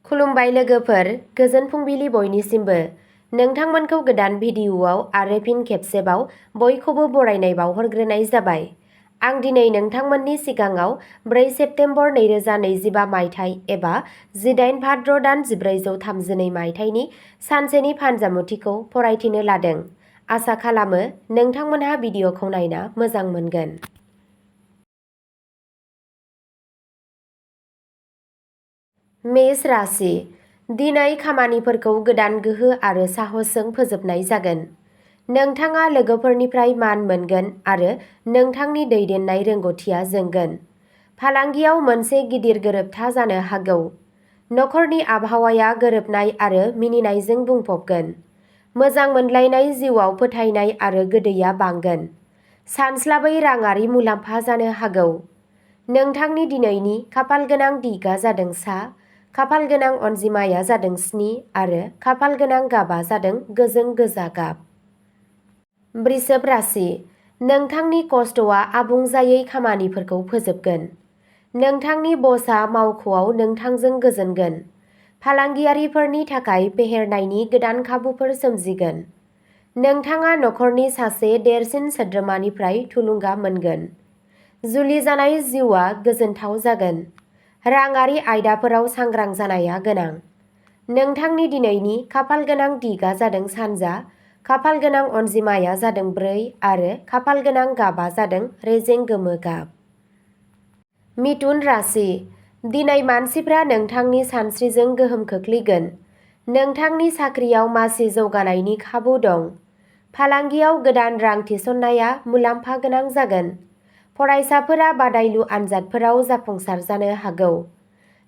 खुलुमबाय लोगोफोर, गोजोन फुंबिलि बयनिसिमबो। नोंथांमोनखौ गोदान भिडिअ'आव आरो फिन खेबसेबाव बयखौबो बरायनाय बावहरग्रोनाय जाबाय। आं दिनै नोंथांमोननि सिगाङाव 4 सेप्तेम्बर 2025 मायथाइ एबा 18 भाद्र दान 1432 मायथाइनि सानसेनि फानजामुथिखौ फरायथिनो लादों। आसा खालामो नोंथांमोनहा भिडिअ'खौ नायना मोजां मोनगोन। मेष राशि। दिनै खामानिफोरखौ गोदान गोहो आरो साहसजों फोजोबनाय जागोन। नोंथाङा लोगोफोरनिफ्राय मान मोनगोन आरो नोंथांनि दैदेननाय रोंग'थिया जोंगोन। फालांगियाव मोनसे गिदिर गोरोबथा जानो हागौ। नखरनि आबहावाया गोरोबनाय आरो मिनिनायजों बुंफबगोन। मोजां मोनलायनाय जिउआव फोथायनाय आरो गोदैया बांगोन। सानस्लाबै राङारि मुलाम्फा जानो हागौ। नोंथांनि दिनैनि खाफालगोनां दिगआ जादों सा, खाफालगोनां अनजिमाया जादों 7 आरो खाफालगोनां गाबआ जादों गोजों गोजा गाब। वृषभ राशि। नोंथांनि खस्थ'आ आबुं जायै खामानिफोरखौ फोजोबगोन। नोंथांनि बसआ मावख'आव नोंथांजों गोजोनगोन। फालांगियारिफोरनि थाखाय फेहेरनायनि गोदान खाबुफोर सोमजिगोन। नोंथाङा नखरनि सासे देरसिन सोद्रोमानिफ्राय थुलुंगा मोनगोन। जुलि जानाय जिउआ गोजोनथाव जागोन। राङारि आयदाफोराव सांग्रां जानाया गोनां। नोंथांनि दिनैनि खाफालगोनां दिगआ जादों सानजा, खाफालगोनां अनजिमाया जादों 4 आरो खाफालगोनां गाबआ जादों रेजें गोमो गाब। मिथुन राशि। दिनै मानसिफ्रा नोंथांनि सानस्रिजों गोहोम खोख्लैगोन। नोंथांनि साख्रियाव मासि जौगानायनि खाबु दं। फालांगियाव गोदान रां थिसननाया मुलाम्फा गोनां जागोन। फरायसाफोरा बादायलु आनजादफोराव जाफुंसार जानो हागौ।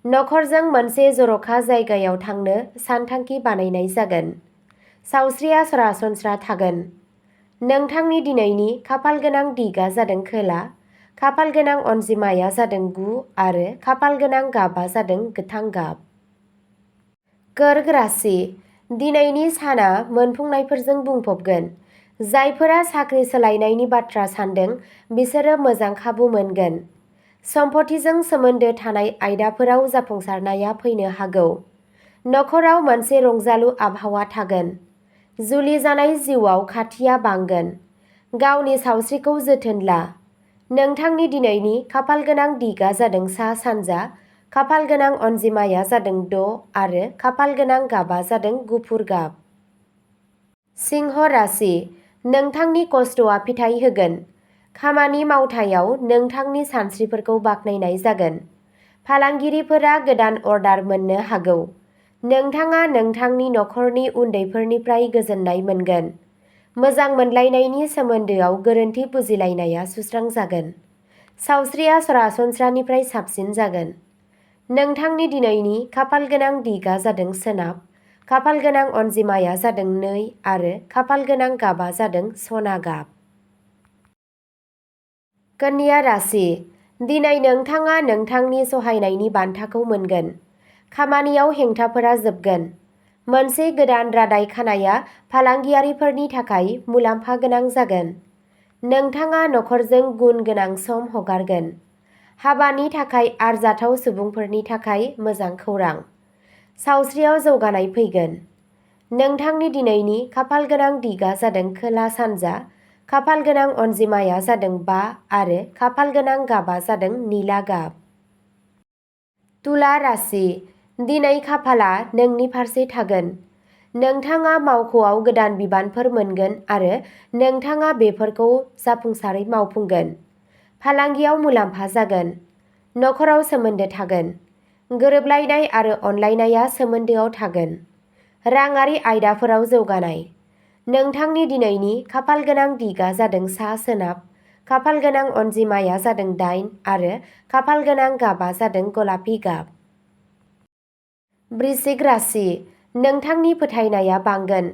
नखरजों मोनसे जर'खा जायगायाव थांनो सानथांखि बानायनाय जागोन। सावस्रिया सरासनस्रा थागोन। नोंथांनि दिनैनि खाफालगोनां दिगआ जादों खोला, खाफालगोनां अनजिमाया जादों 9 आरो खाफालगोनां गाबआ जादों गोथां गाब। कर्क राशि। दिनैनि साना मोनफुंनायफोरजों बुंफबगोन। जायफोरा साख्रि सोलायनायनि बाथ्रा सान्दों बिसोरो मोजां खाबु मोनगोन। सम्पथिजों सोमोन्दो थानाय आयदाफोराव जाफुंसारनाया फैनो हागौ। नखराव मोनसे रंजालु आबहावा थागोन। जुलि जानाय जिउआव खाथिया बांगोन। गावनि सावस्रिखौ जोथोन ला। नोंथांनि दिनैनि खाफालगोनां दिगआ जादों सा-सानजा, खाफालगोनां अनजिमाया जादों 6 आरो खाफालगोनां गाबआ जादों गुफुर गाब। सिंह राशि। नोंथांनि खस्थ'आ फिथाय होगोन। खामानि मावथायाव नोंथांनि सानस्रिफोरखौ बाख्नायनाय जागोन। फालांगिरिफोरा गोदान अर्डार मोननो हागौ। नोंथाङा नोंथांनि नखरनि उन्दैफोरनिफ्राय गोजोननाय मोनगोन। मोजां मोनलायनायनि सोमोन्दोआव गोरोन्थि बुजिलायनाया सुस्रांजागोन। सावस्रिया सरासनस्रानिफ्राय साबसिन जागोन। नोंथांनि दिनैनि खाफालगोनां दिगआ जादों सोनाब, खाफालगोनां अनजिमाया जादों 2 आरो खाफालगोनां गाबआ जादों सना गाब। कन्या राशि। दिनै नोंथाङा नोंथांनि सहायनायनि बान्थाखौ मोनगोन। खामानियाव हेंथाफोरा जोबगोन। मोनसे गोदान रादाय खानाया फालांगियारिफोरनि थाखाय मुलाम्फा गोनां जागोन। नोंथाङा नखरजों गुन गोनां सम हगारगोन। हाबानि थाखाय आरजाथाव सुबुंफोरनि थाखाय मोजां खौरां। सावस्रियाव जौगानाय फैगोन। नोंथांनि दिनैनि खाफालगोनां दिगआ जादों खोला-सानजा, खाफालगोनां अनजिमाया जादों 5 आरो खाफालगोनां गाबआ जादों निला गाब। तुला राशि। दिनै खाफालआ नोंनि फारसे थागोन। नोंथाङा मावख'आव गोदान बिबानफोर मोनगोन आरो नोंथाङा बेफोरखौ जाफुंसारै मावफुंगोन। फालांगियाव मुलाम्फा जागोन। नखराव सोमोन्दो थागोन। गोरोबलायनाय आरो अनलायनाया सोमोन्दोआव थागोन। राङारि आयदाफोराव जौगानाय। नोंथांनि दिनैनि खाफालगोनां दिगआ जादों सा-सोनाब, खाफालगोनां अनजिमाया जादों 8 आरो खाफालगोनां गाबआ जादों गलापि गाब। वृश्चिक राशि। नोंथांनि फोथायनाया बांगोन।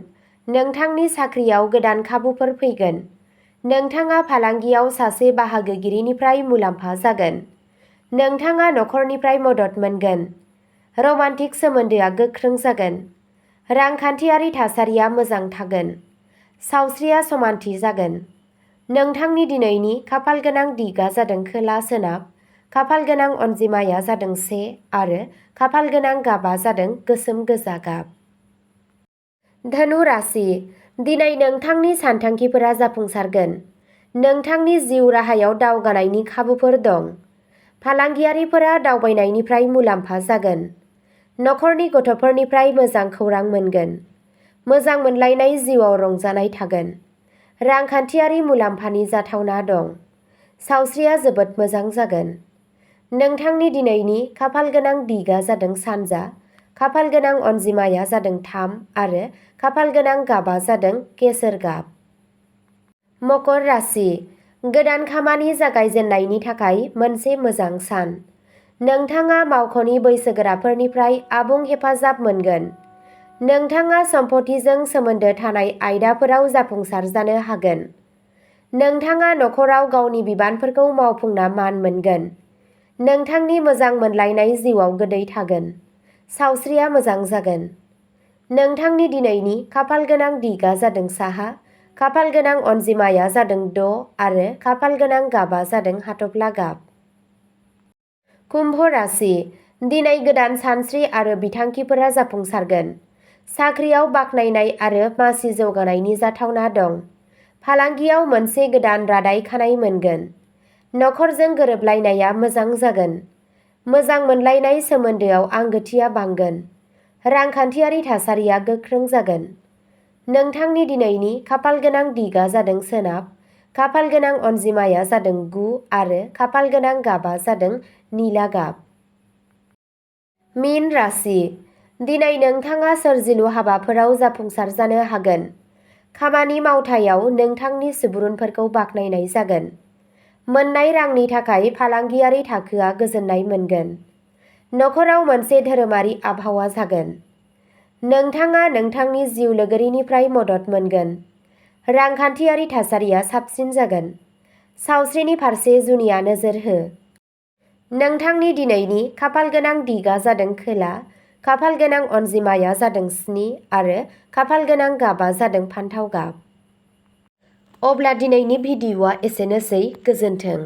नोंथांनि साख्रियाव गोदान खाबुफोर फैगोन। नोंथाङा फालांगियाव सासे बाहागोगिरिनिफ्राय मुलाम्फा जागोन। नोंथाङा नखरनिफ्राय मदद मोनगोन। रमान्टिक सोमोन्दोआ गोख्रों जागोन। रांखान्थियारि थासारिया मोजां थागोन। सावस्रिया समानथि जागोन। नोंथांनि दिनैनि खाफालगोनां दिगआ जादों खोला-सोनाब, खाफाल गोनां अनजिमाया जादों 1 आरो खाफाल गोनां गाबा जादों गोसोम गोजा गाब। धनु राशि, दिनै नोंथांनि सानथांखिफोरा जाफुंसारगोन। नोंथांनि जिउ राहायाव दावगानायनि खाबुफोर दं। फालांगियारिफोरा दावबायनायनिफ्राय मुलाम्फा जागोन। नखरनि गथ'फोरनिफ्राय मोजां खौरां मोनगोन। मोजां मोनलायनाय जिउआव रंजानाय थागोन। रांखान्थियारि मुलाम्फानि जाथावना दं। सावस्रिया जोबोद मोजां जागोन। नोंथांनि दिनैनि खाफाल गोनां दिगा जादों सानजा, खाफाल गोनां अनजिमाया जादों 3 आरो खाफाल गोनां गाबा जादों केसर गाब। मकर राशि, गोदान खामानि जागायजेननायनि थाखाय मोनसे मोजां सान। नोंथाङा मावख'नि बैसोगोराफोरनिफ्राय आबुं हेफाजाब मोनगोन। नोंथाङा सम्पथिजों सोमोन्दो थानाय आयदाफोराव जाफुंसार जानो हागोन। नोंथाङा नखराव गावनि बिबानफोरखौ मावफुंना मान मोनगोन। नोंथांनि मोजां मोनलायनाय जिउआव गोदै थागोन। सावस्रिया मोजां जागोन। नोंथांनि दिनैनि खाफाल गोनां दिगा जादों साहा, खाफाल गोनां अनजिमाया जादों 6 आरो खाफाल गोनां गाबा जादों हाथफ्ला गाब। कुम्भ राशि, दिनै गोदान सानस्रि आरो बिथांखिफोरा जाफुंसारगोन। साख्रियाव बाख्नायनाय आरो मासि जौगानायनि जाथावना दं। फालांगियाव मोनसे गोदान रादाय खानाय मोनगोन। नखरजों गोरोबलायनाया मोजां जागोन। मोजां मोनलायनाय सोमोन्दोआव आंगोथिया बांगोन। रांखान्थियारि थासारिया गोख्रों जागोन। नोंथांनि दिनैनि खाफाल गोनां दिगा जादों सोनाब, खाफाल गोनां अनजिमाया जादों 9 आरो खाफाल गोनां गाबा जादों निला गाब। मीन राशि, दिनै नोंथाङा सोरजिलु हाबाफोराव जाफुंसार जानो हागोन। खामानि मावथायाव नोंथांनि सुबुरुनफोरखौ बाख्नायनाय जागोन। मोन्नाय रांनि थाखाय फालांगियारि थाखोआ गोजोननाय मोनगोन। नखराव मोनसे धोरोमारि आबहावा जागोन। नोंथाङा नोंथांनि जिउ लोगोरिनिफ्राय मदद मोनगोन। रांखान्थियारि थासारिया साबसिन जागोन। सावस्रिनि फारसे जुनिया नोजोर हो। नोंथांनि दिनैनि खाफाल गोनां दिगा जादों खोला, खाफाल गोनां अनजिमाया जादों 7 आरो खाफाल गोनां गाबा जादों फान्थाव गाब। अब्ला दिनैनि भिडिअ'आ एसेनोसै। गोजोन्थों।